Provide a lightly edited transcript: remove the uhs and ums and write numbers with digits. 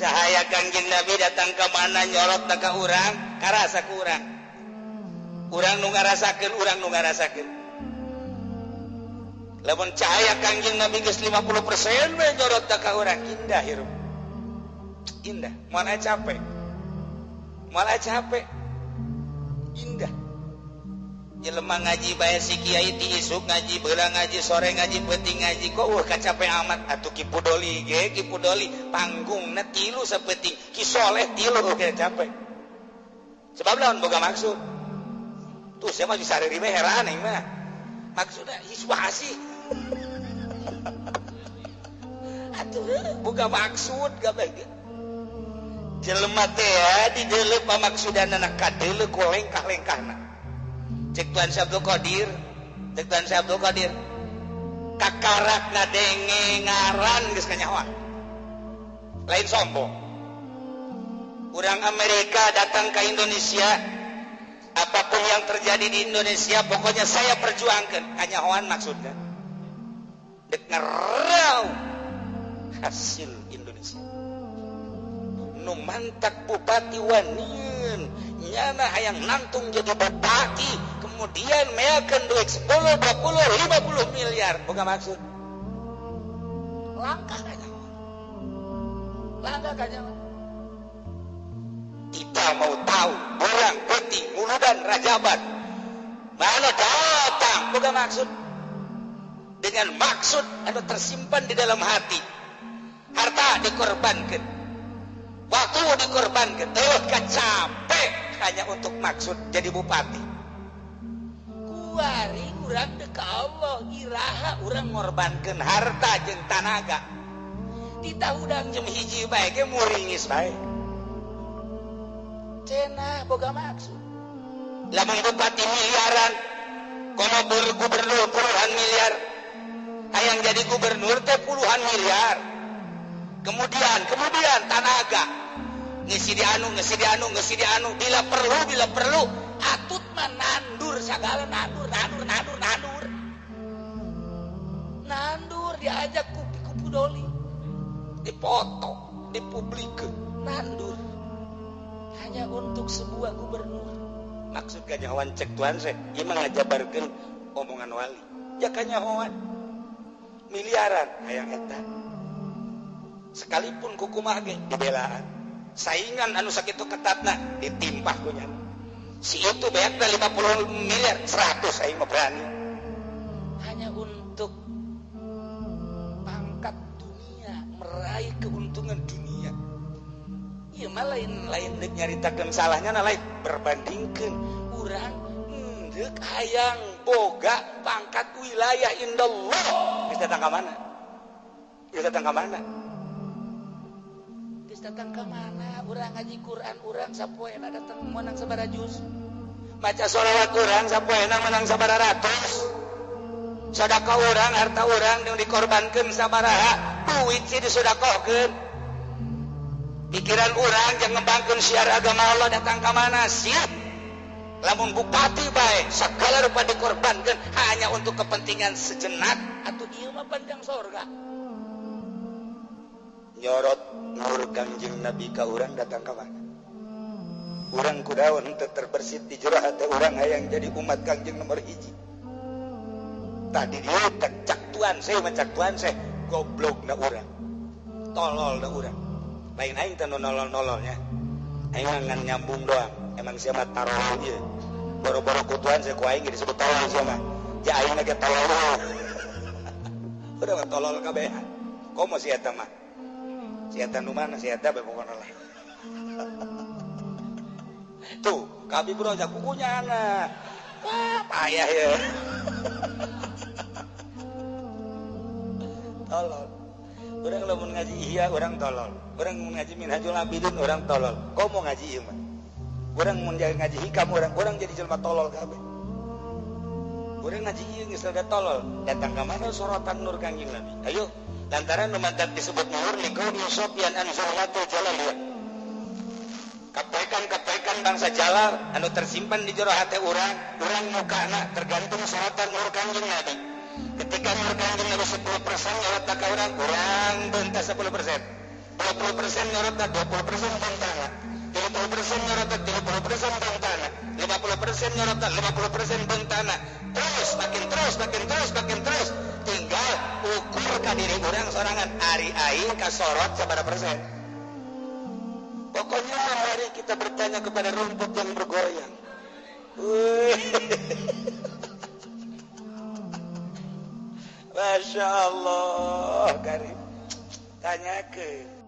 Cahaya Kangjeng Nabi datang ke mana, nyorot ka urang, karasa ku urang. Urang nu ngarasakeun, urang nu ngarasakeun. Lamun cahaya Kangjeng Nabi geus 50% we nyorot ka urang, indah hirup, indah. Moal capek, moal capek, indah. Jelema ngaji bae, si kiai ti isuk ngaji, beurang ngaji, sore ngaji, peuting ngaji, kok kacape amat atuh? Ki Pudoli ge, Ki Pudoli panggungna tilu sapeting, Ki Soleh tilu ge capek. Sebab lawan boga maksud tuh. Saya mah bisa rime, heran aing mah. Maksudnya hiswah sih atuh, boga maksud kabeh jelema teh ya, di deuleu pamaksudanana, kadeuleu ku lengkah-lengkahna. Cek Tuan Syekh Abdul Qadir, cek Tuan Syekh Abdul Qadir, kakarak ngadenge ngaran geus kanyahoan. Lain sombong. Orang Amerika datang ke Indonesia, apapun yang terjadi di Indonesia pokoknya saya perjuangkan, kanyahoan. Maksudnya dek ngerau hasil Indonesia. Nu mantak bupati waniun nyana hayang nangtung jadi bupati, kemudian meakeun duit 10, 20, 50 miliar, bukan maksud langkah kanyahoan, langkah kanyahoan. Tidak mau tahu orang peti muludan rajaban mana datang, bukan maksud, dengan maksud anu tersimpan di dalam hati. Harta dikorbankan, waktu dikorbankan, terus capek hanya untuk maksud jadi bupati. Kuari urang dek ka Allah, iraha urang ngorbankeun harta jeung tanaga? Titah hudang jam 1 bae ge muringis bae. Cenah boga maksud. Lamun bupati miliaran, komo gubernur puluhan miliar, hayang jadi gubernur teh puluhan miliar, kemudian kemudian tanaga ngisi di anu, ngisi di anu, ngisi di anu, bila perlu, bila perlu atut mah nandur segala, nandur, nandur, nandur, nandur, nandur. Diajak ku Pudoli, dipoto, dipublik, nandur hanya untuk sebuah gubernur. Maksud kanyahoan, cek Tuan saya ieu mah ngajabarkeun omongan wali ya. Kanyahoan miliaran hayang eta, sekalipun kukumaha ge dibelaan, saingan anu sakitu ketatna ditimpah ku nya. Si itu beak 50 miliar, 100 aing mah berani, hanya untuk pangkat dunia, meraih keuntungan dunia. Iya mah lain, lain dek nyaritakeun salahnya, nah, lain berbandingkeun urang dek hayang boga pangkat wilayah indallah. Geus datang ka mana, geus datang ka mana, geus datang ka mana? Urang ngaji Quran, urang sapoena datang menang sabaraha juz? Maca sholawat urang sapoena menang sabaraha ratus? Sedekah urang, harta urang yang dikorbankan sabaraha duit sih disedekahkeun? Pikiran urang yang ngembangkeun syiar agama Allah datang ka mana sih? Lamun bupati baik segala rupa dikorbankan hanya untuk kepentingan sejenak, atau ieu mah panjang sorga. Nyorot nur Kangjeng Nabi ka urang datang ka mana? Urang kudaon teu terbersit di jero hati urang hayang jadi umat Kangjeng nomor 1? Tadi dia cak tuan saya, mencak tuan saya, goblok na urang, tolol na urang. Lain aing teh nolol-nololnya, aing mah ngan nyambung doang. Emang siapa tarol ieu boro-boro ku tuan saya, ku aing disebut tolol. Siapa ja aing ge tolol, udah mah tolol kabehan. Komo si eta mah, si eta nu mana, si eta bae pokona lah. Tuh kami bro kukunya anak. Wah, payah ya, tolol. Urang lamun ngaji Ihya urang tolol, urang mun ngaji Minhajul Abidin urang tolol, komo ngaji ieu mah. Urang mun ngaji Hikam, urang urang jadi jelema tolol kabeh. Urang ngaji ieu geus rada tolol. Datang ka mana sorotan nur Kangjeng Nabi? Ayo, lantaran nu mantak disebut nur likauni sofian an zulmatul jalal ya. Kapaikan-kapaikan bangsa jalal anu tersimpan di jero hati urang, urang mukana tergantung sorotan nur Kangjeng Nabi. Ketika nur Kangjeng Nabi 10% nyorot ka urang, urang bentas 10%. 20% nyorotna 20% beungtana, 30% nyorotna 30% beungtana, 50% nyorotna 50% beungtana. Terus makin terus makin terus makin terus, tinggal ukur ka diri urang sorangan, ari aing kasorot sabaraha persen. Pokoknya mari kita bertanya kepada rumput yang bergoyang. Masya Allah, Karim. Tanya ke